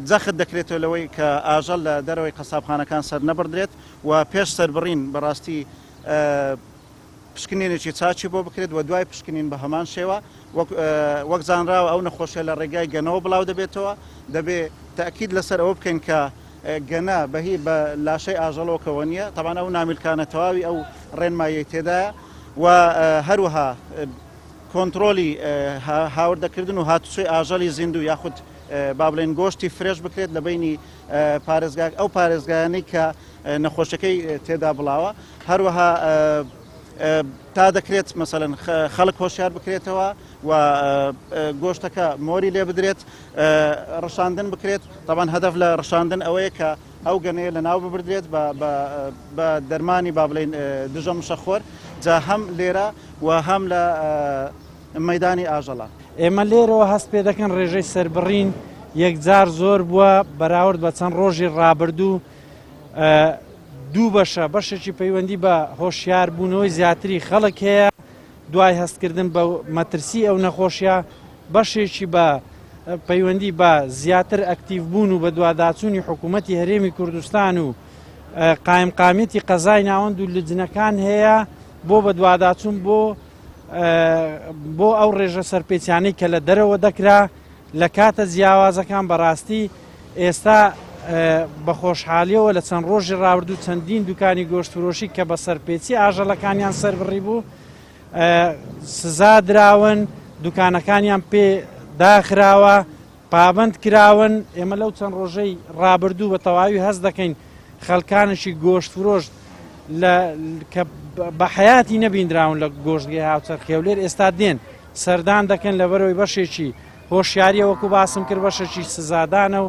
جەخت دەکرێتەوە لەوەی کە ئاژەڵ لە دەرەوەی قەسابخانەکان سەرنەبڕدرێت و پێش سەربڕین بەڕاستی پشکنینێکی چاکی بۆ بکرێت و دوای پشکنین بە هەمان شێوە وەک وەک زانراوە ئەو نەخۆشیە لە ڕێگای گەنەوە بڵاو دەبێتەوە دەبێ تەئکید لەسەر ئەوە بکەین کە گەنە بە هی بە لاشەی ئاژەڵۆکەوە نییە تەبان ئەو نامیلکانە تەواوی ئەو ڕێنماییەی تێدایە و هەروەها کۆنتڕۆلی هاوردەکردن و هاتوچۆی ئاژەڵی زیندوو یاخود با بڵێن گۆشتی فرێش بکرێت لە بینی پارێزگا ئەو پارێزگایانەی کە نەخۆشەکەی تێدا بڵاوە هەروەها تا دەکرێت مەسەلەن خەڵک هۆشیار بکرێتەوە و گۆشتەکە مۆری لێ بدرێت ڕشاندن بکرێت تاوان هەدەف لە ڕشاندن ئەوەیە کە ئەو گەنەیە لە ناو ببردرێت بە دەرمانی با بڵێن دژە مشەخۆر جا هەم لێرە و هەم لە مەدانی ئاژەڵان. ئێمە لێرەوە هەست پێ دەکەن ڕێژەی سەربڕین یەکجار زۆر بووە بەراورد بە چەند ڕۆژی ڕابردوو دوو بەشە، بەشێکی پەیوەندی بە هۆشیاربوونەوەی زیاتری خەڵک هەیە دوای هەستکردن بە مەترسی ئەو نەخۆشیە، بەشێکی بە پەیوەندی بە زیاتر ئەکتیڤ بوون و بەدواداچوونی حکوومەتی هەرێمی کوردستان و قایمقامیەتی قەزای ناوەند و لجنەکان هەیە بۆ بەدواداچوون بۆ بۆ ئەو ڕێژە سەرپێچیانەی کە لە دەرەوە دەکرا لە کاتە جیاوازەکان بەڕاستی ئێستا بە خۆشحالیەوە لە چەند ڕۆژی ڕابردوو چەندین دوکانی گۆشتفرۆشی کە بە سەرپێچی ئاژەڵەکانیان سەربڕی بوو سزا دراون دوکانەکانیان پێ داخراوە پابند کراون ئێمە لەو چەند ڕۆژەی ڕابردوو بە تەواوی هەست دەکەین خەڵکانێکی گۆشتفرۆش لە کە بە حیاتی نەبیندراون لە گۆشتگەی هاوچەرخی هەولێر ئێستا دێن سەردان دەکەن لەبەرەوەی بەشێکی هۆشیاریە وەکو باسم کرد بەشێکی سزادانە و